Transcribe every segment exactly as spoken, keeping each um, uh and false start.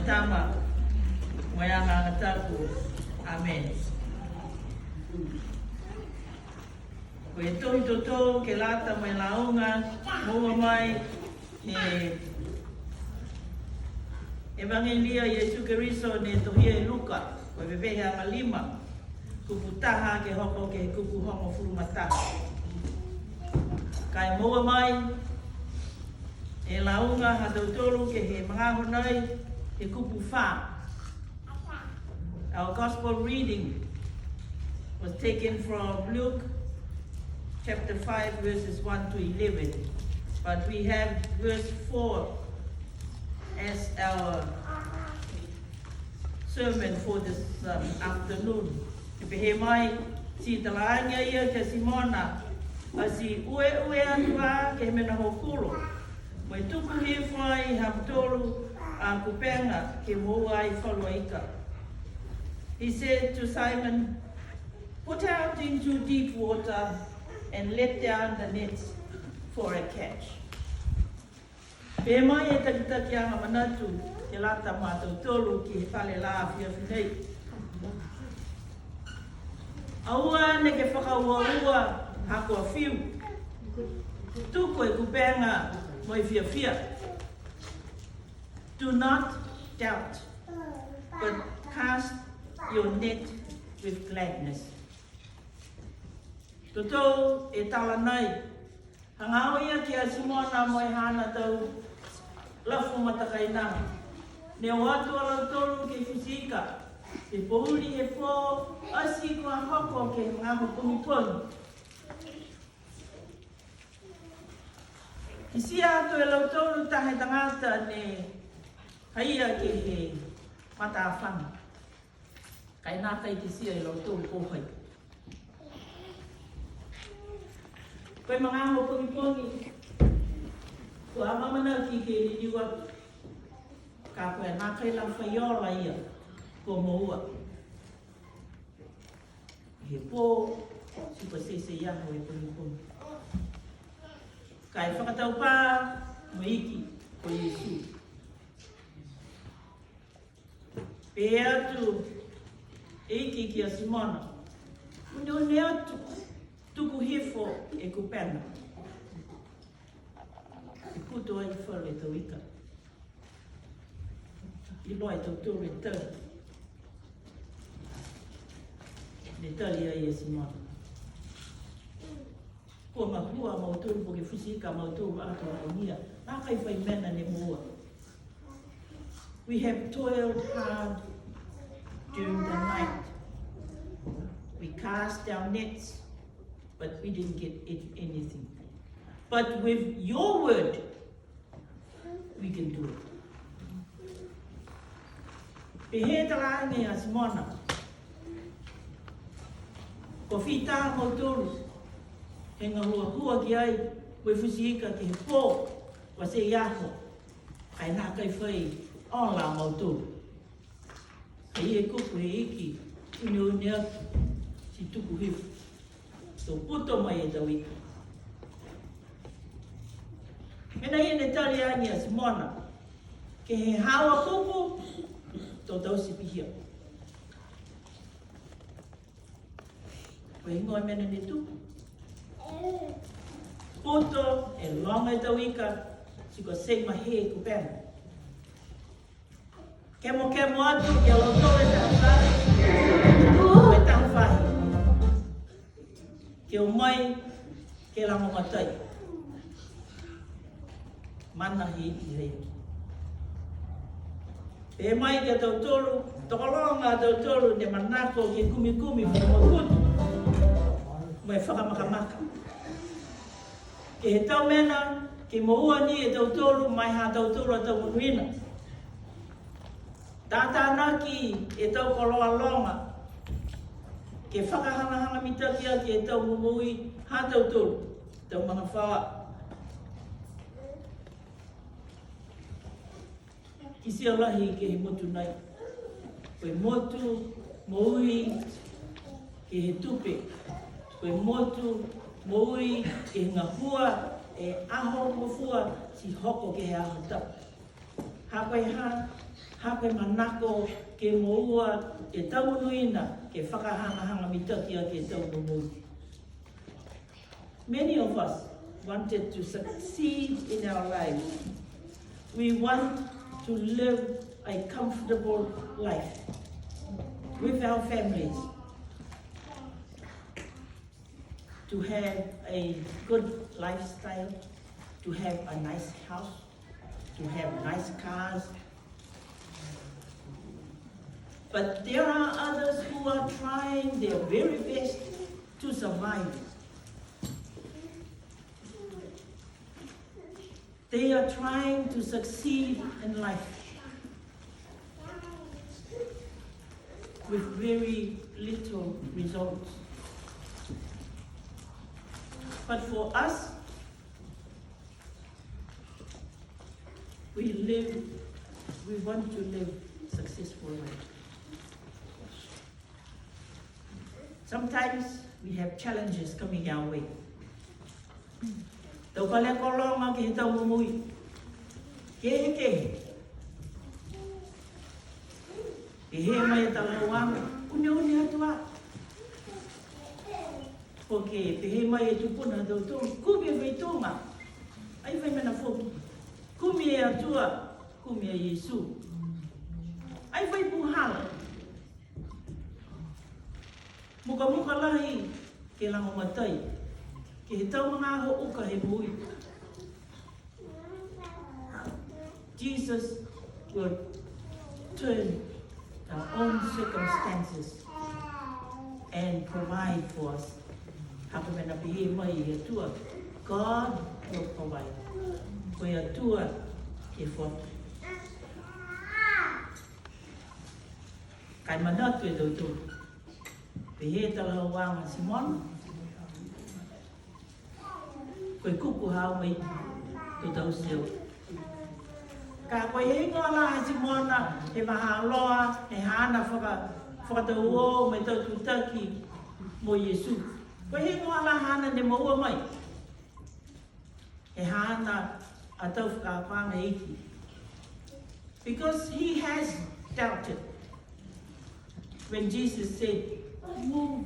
Tama, mo e Agaga Tapu. Amene. Ko e tohi totou ke lata mo e lauga, moua mai he Evagelia Iesu Keriso ne tohia e Luka, ko e vevehe agalima, kupu taha ke hoko ke he kupu hogofulu ma taha. Ka e moua mai e lauga ha tautolu ke he magaaho nei, he kupu fā. Our gospel reading was taken from Luke chapter five, verses one to eleven. But we have verse four as our sermon for this, um, afternoon. E pehē mai, ti talaage a ia kia Simona, a ti ueue atu a ke he mena hokulo, mo e tuku hifo ai ha mutolu a kupega ke moua ai falu a ika. He said to Simon, "Put out into deep water and let down the nets for a catch." Pehē mai e takitakiaga manatu ke lata mo tautolu ke he fale lā afiafi nei. Aua neke fakauaua ha kua fiu. Tuku e kupega mo e fiafia. Do not doubt, but cast your net with gladness. Totou e tala nai, hagaao ia kia Simona mo e haana tau lafu matakainaga. Ne o atu a lautolu ke futi ika, ke pouli he pō, ati kua hoko ke he magaaho pogipogi. Kitia atu e lautolu taha e tagata ne ha ia ke he matāfana. Ka e nākai kitia e lautolu ko hai. Ko e magaaho pogipogi, kua amaamanaki ke liliu atu. Ka ko e nākai la fai ola ia, kua moua. He pō, ti kua teitei aho e pogipogi. Ka e fakataupā mo e Iki ko Iesu. Pehē atu e Iki kia Simona, uneune atu, tuku hifo e kupega. Ke putoai falu e tau ika. Iloa e tautolu e tali. Ne tali ai e Simona. Kua gahua a mautolu po ke futi ika a mautolu ato laugia. Nākai fai mena ne moua. We have toiled hard during the night. We cast our nets, but we didn't get it, anything. But with your word, we can do it. Pehē talaage a Simona. Kua fita a mautolu he gahuahua ki ai, ko e futi ika ke he pō, kua teitei aho, ka e nākai fai ola a mautolu. Ai e kupu he Iki, uneune atu, ti tuku hifo. To putoai e tau ika. Mena ia ne tali age a Simona, ke he haau a kupu, to taute pihia. Ko e heigoa e mena ne tupu. Putoai e loga e tau ika, ti kua teitei mahē e kupega. Kemokemo atu ki a lautolu e taha faahi, e taha faahi. Ke o mai, ke lagomatai. Mana he Iki he. Pehē mai ki a tautolu, tokologa a tautolu ne manako ke kumikumi fakamakutu mo e fakamakamaka. Ke he tau mena, ke moua ni e tautolu, ma e ha tautolu a tau monuina. Tatanaki e tau koloa loga, ke fakahagahaga mitaki aki e tau momoui ha tautolu, tau magafaoa. Kitia lahi ke he motu nai. Ko e motu moui ke he tupe. Ko e motu moui ke he gahua e aho gofua ti hoko ke he aho tapu. Ha ko e ha, Ka e manako ke moua e tau monuina, ke fakahagahaga mitaki aki e tau momoui. Many of us wanted to succeed in our lives. We want to live a comfortable life with our families, to have a good lifestyle, to have a nice house, to have nice cars. But there are others who are trying their very best to survive. They are trying to succeed in life with very little results. But for us, we live, we want to live successful life. Sometimes we have challenges coming our way. Tau pale kologa ke he tau momoui. Kehekehe. Pehē mai e talahauaga, uneune atu a. Po ke pehē mai e tupuna ha tautolu, kumi e fai tuga. Ai fai mena foki. Kumi e Atua, kumi a Iesu. Ai fai puhala. Mukamuka lahi ke lagomatai ke he tau magaaho uka he moui. Jesus will turn our own circumstances and provide for us. Ha ko e mena pehē mai e Atua, God will provide. Ko e Atua ke foaki. Ka e manatu e tautolu. Pehē e talahauaga Simona. Ko e kuku haau mai ko e tau seo. Ka ko e heigoa la ha Simona, he vahā loa, he haana faka-, fakatau o mo e tau tutaki mo Iesu. Ko e heigoa la haana ne moua mai. He haana a tau fakaakoaga he Iki. Because he has doubted. When Jesus said, "Move,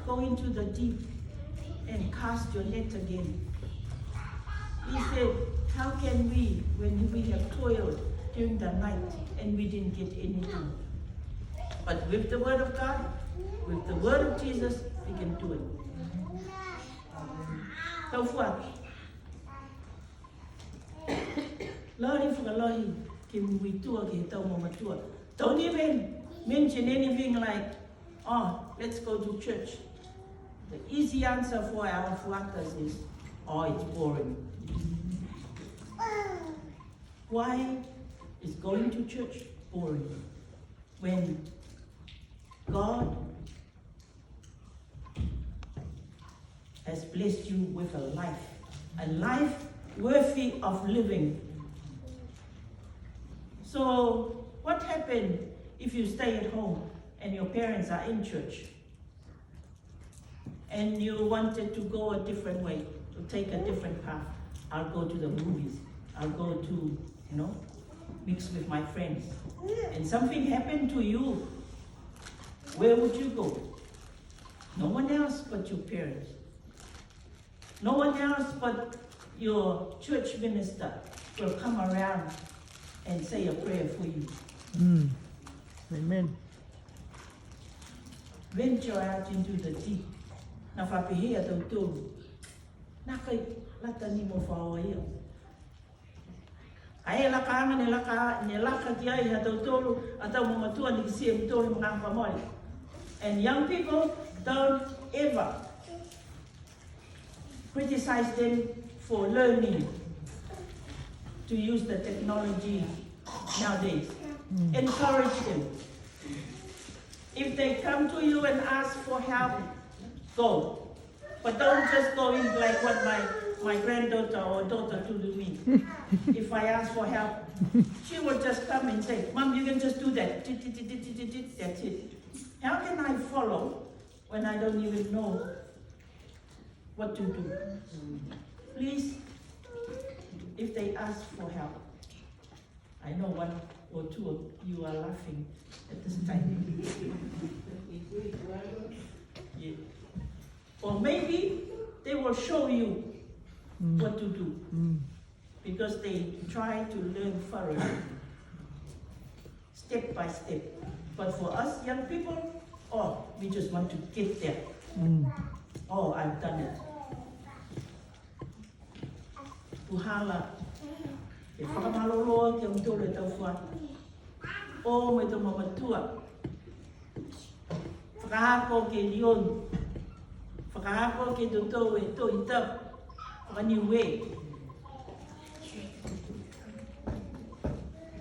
go into the deep and cast your net again." He said, "How can we, when we have toiled during the night and we didn't get anything?" But with the word of God, with the word of Jesus, we can do it. Tau fuata. Lali fakalahi ke muitua ke he tau mamatua. Don't even mention anything like, "Oh, let's go to church." The easy answer for our fuatas is, "Oh, it's boring." Why is going to church boring when God has blessed you with a life, a life worthy of living? So, what happened if you stay at home and your parents are in church and you wanted to go a different way, to take a different path? "I'll go to the movies. I'll go to, you know, mix with my friends." And something happened to you. Where would you go? No one else but your parents. No one else but your church minister will come around and say a prayer for you. Mm. Amen. Venture out into the deep. Na fa pehē a tautolu, nākai lata ni mo fa o ia. Ai e lakaaga ne laka, ne laka ki ai ha tautolu a tau mamatua ne kitia e mautolu he magaaho kua mole. And young people, don't ever criticize them for learning to use the technology nowadays. Mm. Encourage them. If they come to you and ask for help, go. But don't just go in like what my, my granddaughter or daughter do to me. If I ask for help, she will just come and say, "Mom, you can just do that." Tit, tit, tit, tit, tit, tit, that's it. How can I follow when I don't even know what to do? Please, if they ask for help, I know one Or two of you are laughing at this time. Yeah. Or maybe they will show you what to do. Because they try to learn thoroughly, step by step. But for us young people, oh, we just want to get there. Oh, I've done it. Puhala, e fakamalolō ke he mutolu e tau fua. O mo e tau mamatua. Fakaako ke lionu. Fakaako ke totou e Tohi Tapu. Faka-Niue.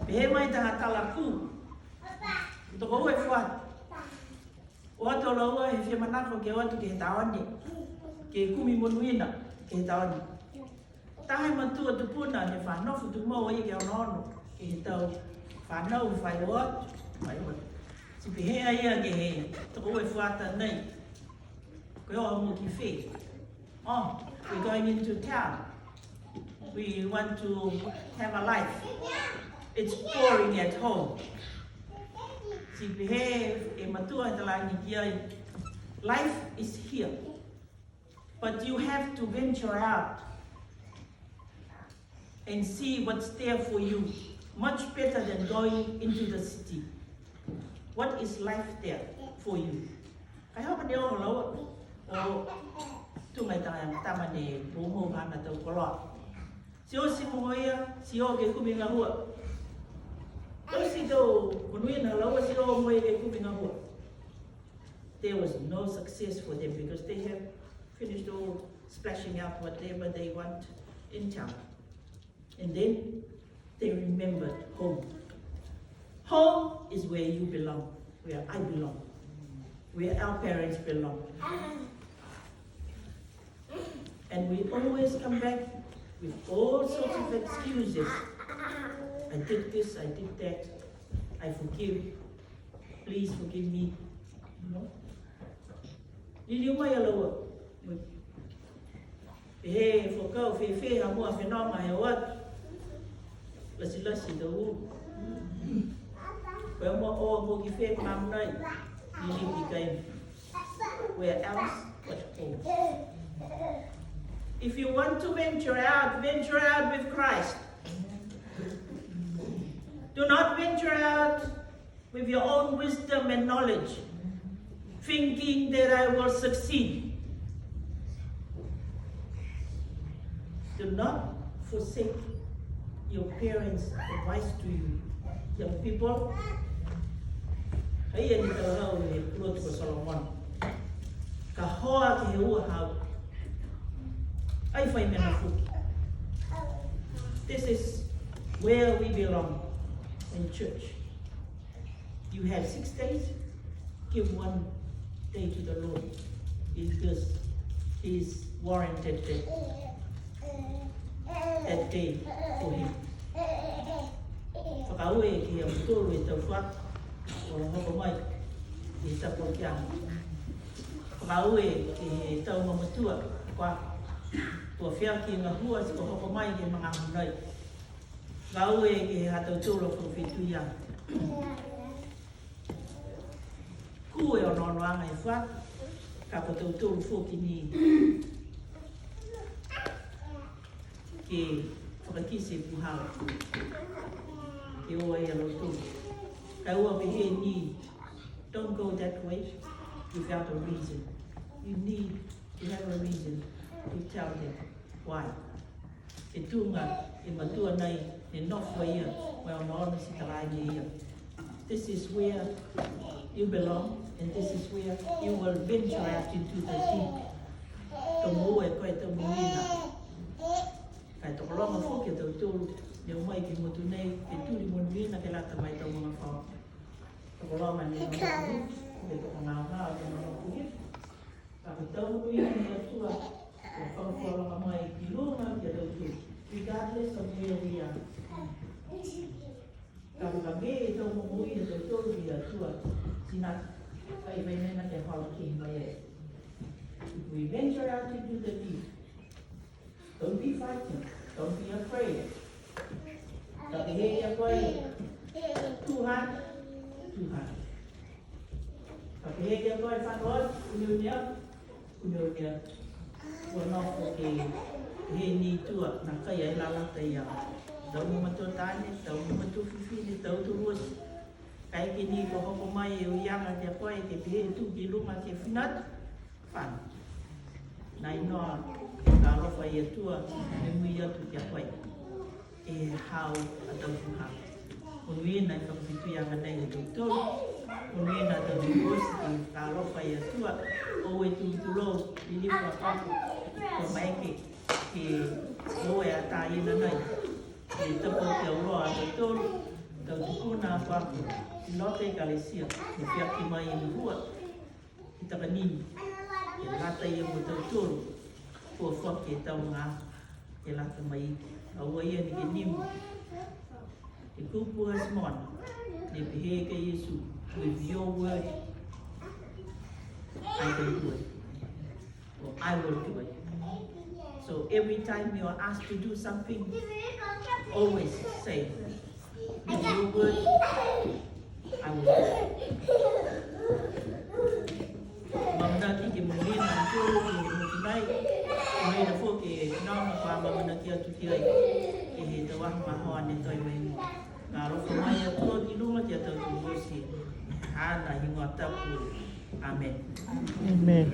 Pehē mai taha tala kū. Tokoua e fua. O atu a laua he fia manako ke o atu ke he taone. Ke kumi monuina ke he taone. Taha e matua tupuna ne fa nofo tumau a ia ke onoono ke he tau fanau fai o atu, fai o atu. Ti pehē a ia ke he tokoua e fuata nei, ko e o mo ki fē? Oh, we're going into town. We want to have a life. It's boring at home. Ti pehē e matua he talaagi ki ai, life is here. But you have to venture out and see what's there for you. Much better than going into the city. What is life there for you? Ka e hoko ne o laua, o tuga e tama ne moumou haana tau koloa. Ti o ti mogo ia, ti o ke kumi gahua. O ti tau monuina laua, ti o mo e ke kumi gahua. There was no success for them because they have finished all splashing out whatever they want in town. And then they remembered home. Home is where you belong, where I belong, where our parents belong. And we always come back with all sorts of excuses. I did this, I did that, I forgive, please forgive me. You know? Liliu mai a laua. Pehē e fuakau, fēfē ha mua fenoga he o atu. Lasilasi tau ulu. Ko e mua o mo ki fē ko e mamunai. Liliu ki kai. Where else but home? If you want to venture out, venture out with Christ. Do not venture out with your own wisdom and knowledge, thinking that I will succeed. Do not forsake your parents' advice to you, young people. Ai e ni talahau he pulotu ko Solomona. Ka hoa ke he ua hau. Ai fai mena foki. This is where we belong in church. You have six days, give one day to the Lord, because He is warranted that, that day for Him. Fakaaue ke he mutolu e tau fua, o hoko mai, ke he tapu kia. Fakaaue ke he tau mamatua, kua, kua fia ke gahua, kua hoko mai ke he magaaho nei. Fakaaue ke he ha tautolu a fakafetuiaga. Kū e onoonoaga e fua, ka ko tautolu foki ni ke fakakite e puhala. Ke o ai a lautolu. Ka ua pehē ni, don't go that way without a reason. You need to have a reason to tell them why. Ke tuga e matua nei, ne nofo a ia, mo e onoono ti talaage a ia. This is where you belong, and this is where you will venture out into the deep. To moua e koe tau monuina. Ka e tokologa foki a tautolu, ne o mai ke he motu nei, ke tuli monuina, ke lata mo e tau magafaoa. Tokologa ni o mai, ke tokogaogao, ke o mai. Ka ko e tau monuina he Atua, kua fakafologa mai ki luga ki a tautolu, regardless of where we are. Ka ko e tau momoui ha tautolu ki a Atua, ti na, ka e mena ke holo ki mai e. If we venture out into the deep, don't be frightened, don't be afraid. Ka pehē a koe, Tuhan, Tuhan. Ka pehē ke he koe fano atu, Uneune, Uneune. Kua nofo ke he ni tua, nākai ai lalata ia. Tau mo matua taane, tau mo matua fifine, tau tuluosi. Kaeke ni kua hoko mai e uiaga ke he koe, ke pehē tū ki luga ke fina atu. Fano. Nai noa, ka alofa e Atua, ne mui atu ki a koe. E hau a tau tuha. Monuina e fakafetuiaga nei he tautolu. Monuina a tautolu oti ke ka alofa e Atua. Oue tulou, lilifu a Papu. Kua maeke ke oue a taina nei. Ke tapu ke auloa a tautolu. Tau tupuna a Papu. Loka e Ekalesia. Ke fiaki mai e Mahua. Ke takanini, ke lata ia mo tautolu, kua foaki e tau magaaho, ke lata mai. Aua ia ni ke nimo. E kupu ha Simona, ne pehē ki a Iesu, "With your word, I can do it." Or, "I will do it." So every time you are asked to do something, always say, "With your word, I will do it." Amanaki ke monuina a tautolu ke he motu nei. Monuina foki e finauga kua amanaki atu ki ai. Ke he tau aho ma e aho ne toe mai. Ka alofa mai a Atua ki luga ki a tautolu oti. Haana higoa tapu. Amen. Amen.